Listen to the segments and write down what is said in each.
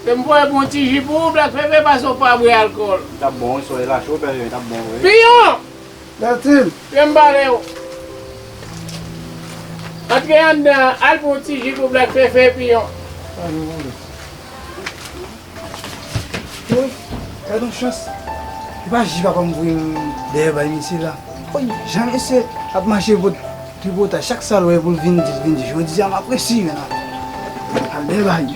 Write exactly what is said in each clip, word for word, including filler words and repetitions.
Lè m voye pou yon ti ji pou ou, Black Fefe, pase w pa bwè alkòl. Li t ap bon, wi, solèy la cho, pè, li t ap bon, wi. Piyon! Bertil! Vin m pale w. Antre anndan, al pou yon ti ji pou Black Fefe, Piyon. Pa gen pwoblèm. Woy, gad yon chans. E pa ji papa m voye m dèyè bay misye la. Woy, jan misye ap mache pot tripotay, chak sa l wè pou l vin di, l vin di. Jodi a m ap resi, men al dèyè bay.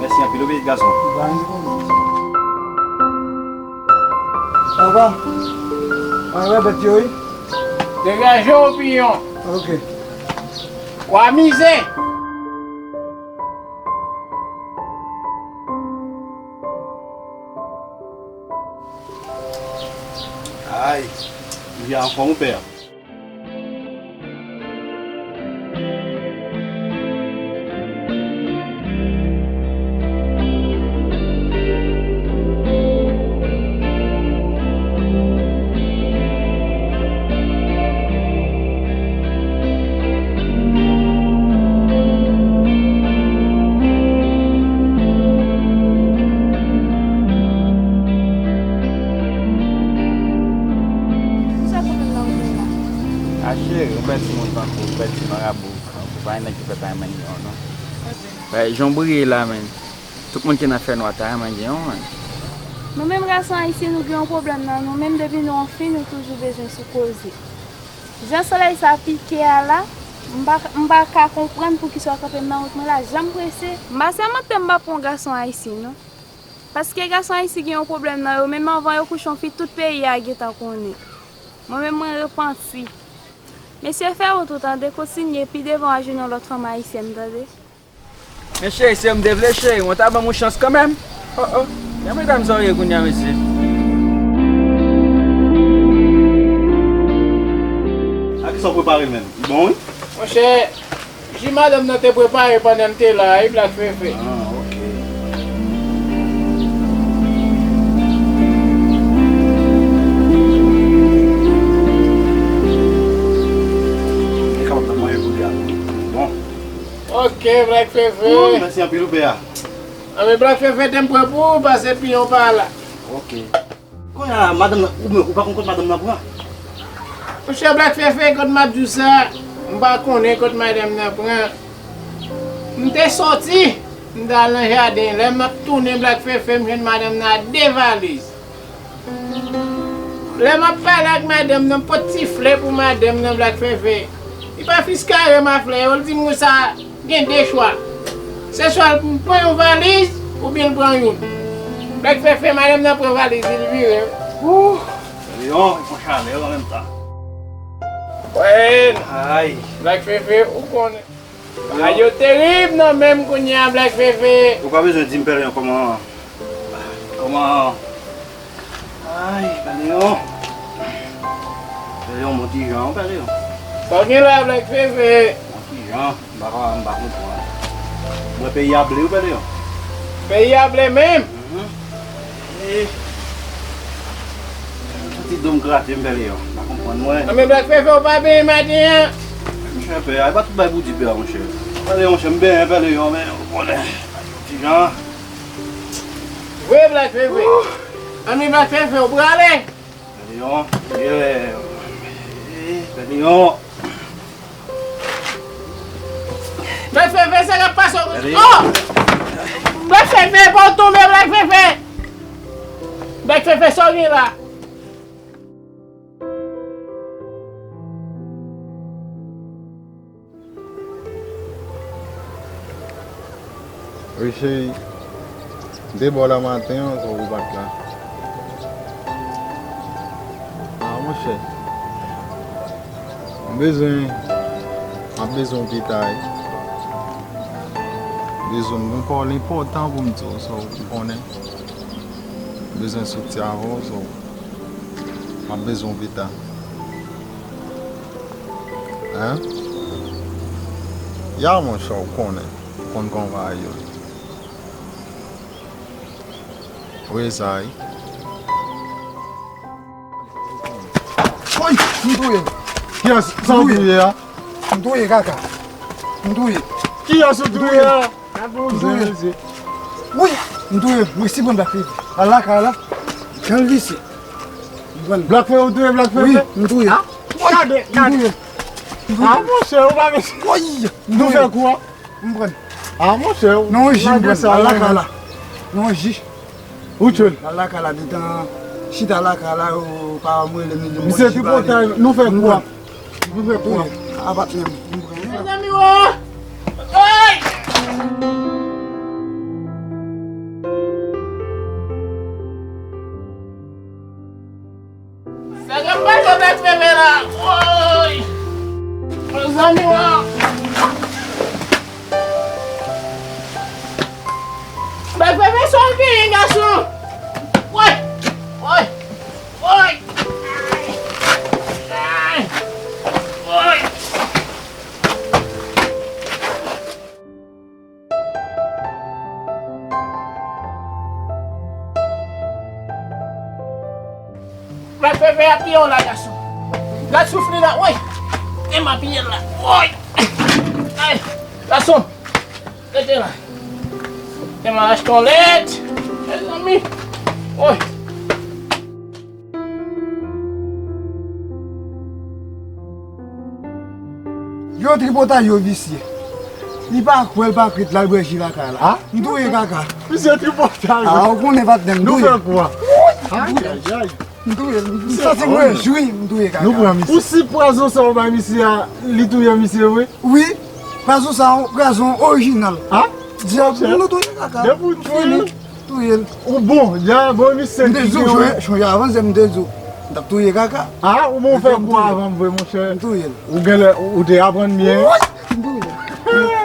Mèsi anpil, wi, pitit gason. Pa gen pwoblèm. Papa, mwen wè bèt yo, wi. Degaje w, Piyon. Ok. W a mize. Ay, li anfòm, wi, pè. Sa pwoblèm nan ou gen la? A cheri, ou pè timoun tankou, ou pè ti marabou, tankou pa gen nèg ki pè pa renmen gen yon non. Bay, jan w briye la, menn. Tout moun ki nan fènwa ta renmen gen yon, menn. Nou menm gason ayisyen, nou gen yon pwoblèm nan nou menm, depi nou anfin, nou toujou bezwen sou koze. Jan solèy sa pike a la, m pa, m pa ka konprann poukisa w kanpe m nan wout mwen la, jan m prese. M pa sèmante m pa pran yon gason ayisyen, non. Paske gason ayisyen gen yon pwoblèm nan yo, menm anvan yo kouche yon fi, tout peyi a gentan konnen. Mwen menm, mwen repanti. Mesye, fè wout ou tande, kontinye pi devan w a jwenn yon lòt fanm ayisyèn, tande. Men cheri, se yo m te vle, cheri, mwen ta ban m yon chans kanmenm. Oh, oh. Jan medam sa yo ye kounye a, mesye. A kisa w prepare l menm? Li bon, wi? Monchè, ji madanm nan te prepare pandan m te la, wi, Black Fefe. Ah, ok. Li kapab nan manje pou li a tou. Bon. Ok, Black Fefe. Ooh, mèsi anpil, wi, pè a. Anben, Black Fefe, te m pran pou ou, pase Piyon pa la. Ok. Kounye a, madanm nan, ou menm, ou pa konn kot madanm nan pran? Monchè Black Fefe, kot m ap di w sa, m pa konnen kot madanm nan pran. M te soti, m t al nan jaden. Lè m ap tounen Black Fefe, m jwenn madanm nan ak de valiz. Lè m ap pale ak madanm nan, m pot ti fle pou madanm nan Black Fefe. Li pa fiskare m a fle yo, li di m konsa, gen de chwa. Se swa l pran yon valiz, oubyen l pran youn. Black Fefe, madanm nan pran valiz li, l vire. Ooh! Leon, li pran chalè an menm tan. Wè, ay, Black Fefe, ou konnen. Bagay yo terib nan men m kounye a, Black Fefe. Ou pa bezwen di m, Pè Leon, kòman, kòman, ay, Pè Leon. Pè Leon, bon ti jan, Pè Leon. Sa w gen la, Black Fefe? Bon ti jan, m pa ka, m pa konprann. Mwen peyi a ble, wi, Pè Leon. Peyi a ble menm? Mhm. Eh. Ti dlo m grate m, Pè Leon. M pa konprann mwen. Anben Black Fefe, ou pa benyen maten an? Monchè, pè a, e pa tout bagay pou di pè a, monchè. Pè Leon, monchè, m benyen, Pè Leon, men ou konnen. Ti jan. Vre, Black Fefe. Anben Black Fefe, ou prale? Pè Leon, eh, eh, Pè Leon. Black Fefe, sa k ap pase w? Oh! Black Fefe, pa w tonbe, Black Fefe! Black Fefe, sa w gen la? Wi, cheri, de bò la maten an, sa ou pa t la. Ah, monchè. M bezwen, m ap bezwen w pita, wi. M bezwen w, gon pawòl enpòtan pou m di w, sa ou konnen. M bezwen soti avè w, sa ou. M ap bezwen w pita. Hein? Ya, monchè, ou konnen. Ou konn kòman bagay yo ye. Wi, sa wi. Woy! M touye l. Kiyès sa w touye a? M touye kaka. M touye. Kiyès ou touye a? Gade yon zen mesye. Woy! M touye l. Mwen si pran blak feve. Al lakay la. Jan l visye. M pran l. Blak feve, ou touye blak feve? Wi, m touye l. Ah? Gade, gade. M touye l. Ah, monchè, ou pa mesye. Woy! Nou fè kou a. M pran. Ah, monchè, non, ji, m pran. Al lakay la. Non, ji. Ou tchwil. Al lakay la, gentan chita lakay la, yo pa mwen le midi. Misye tripotay, nou fè kou a. Nou fè kou a. Apatnè m. M pran. Mezanmi, oh! Ay! Sa k ap pase Black Pepe la? Woy! Mezanmi, wa! Black Pepe, sa w genyen, gason? Woy! Woy! Woy! Ay! Ay! Woy! Black Pepe ap piye w la, gason. Gad souf li la, woy! E m ap piye l la, woy! Ay, gason! Rete la. E m al achte yon lèt. Mezanmi. Woy! Yo tripotay yo visye. Li pa kwè, l pa krèt, l al bwè ji lakay la. Ah? M touye kaka. Misye tripotay. Ah, ou konnen patnè m, m touye. Nou fè kou a. Ay, ay, ay. M touye l. M santi m rejwi, m touye kaka. Nou pran misye. Ou si pwazon sa ou bay misye a, li touye misye vre? Wi. Pwazon sa, pwazon orijinal. Ah? Dyab, nou touye kaka. Depi w touye l. Touye l. Ou bon, ya, bon, misye. M te di w, chonje avan, m te di w. M t ap touye kaka. Ah, ou bon, fè kou avan m vre, monchè. M touye l. Ou genlè, ou te aprann byen. Woy! M touye l.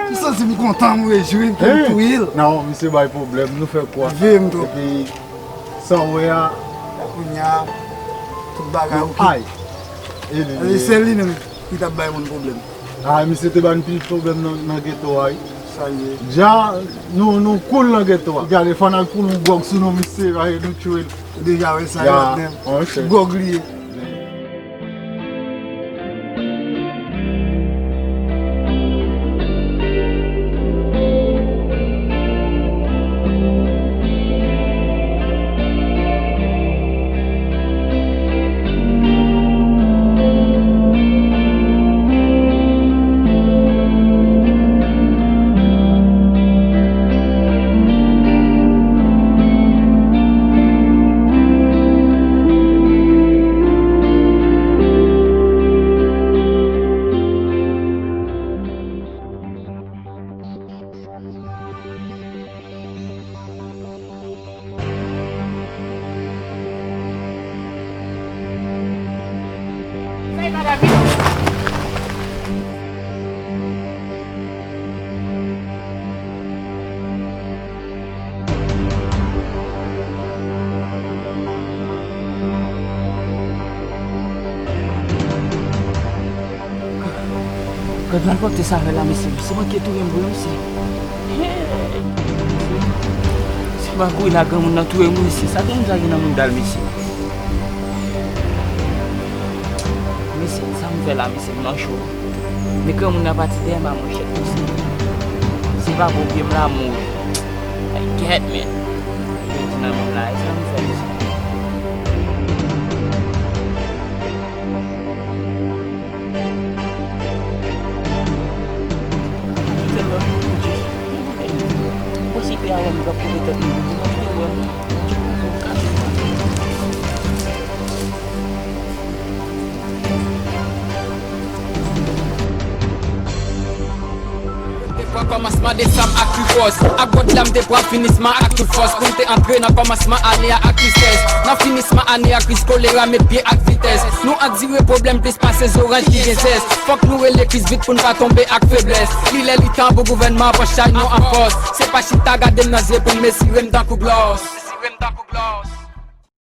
M santi m kontan, m rejwi, m touye l. Non, misye bay pwoblèm, nou fè kou a. Veye m tou. Epi, sa w wè a. Kounye a, tout bagay oke. Ay. E li, e li. Sèl li menm ki t ap bay moun pwoblèm. Ah, misye te ban pil pwoblèm nan, nan geto a, wi. Sa l ye? Dja, nou, nou cool nan geto a. Gade, fò n al poul yon gwòg sou nou, misye, aye, nou tchwe l. Ou deja wè sa, yo, patnè m. Gwòg li ye. Gad malpwòpte sa fè la, mesye. Se manke touye m vre, mesye. Hey! Se pa gorila granmoun nan touye m, mesye. Sa granmoun sa gen nan mouda l, mesye? Mesye, sa m fè la, mesye, m nan cho. Men granmoun nan pati dèyè m a manchèt, mesye. Se pa bon pye m la mouri. Ay, gèt, men. Yo di nan menm la, e sa m fè, mesye. Pran kòmansman desanm ak pli fòs. Ak bòt la m te pran finisman ak tout fòs. Pou m te antre nan kòmansman ane a ak tristès. Nan finisman ane a, kriz kolera met pye ak vitès. Nou andire pwoblèm plis pase zoranj ki gen zès. Fòk nou rele kriz vit pou n pa tonbe ak feblès. Li lè li tan pou gouvènman pran chay nou an fòs. Se pa chita gade m nan zye pou m mesire m tankou glòs.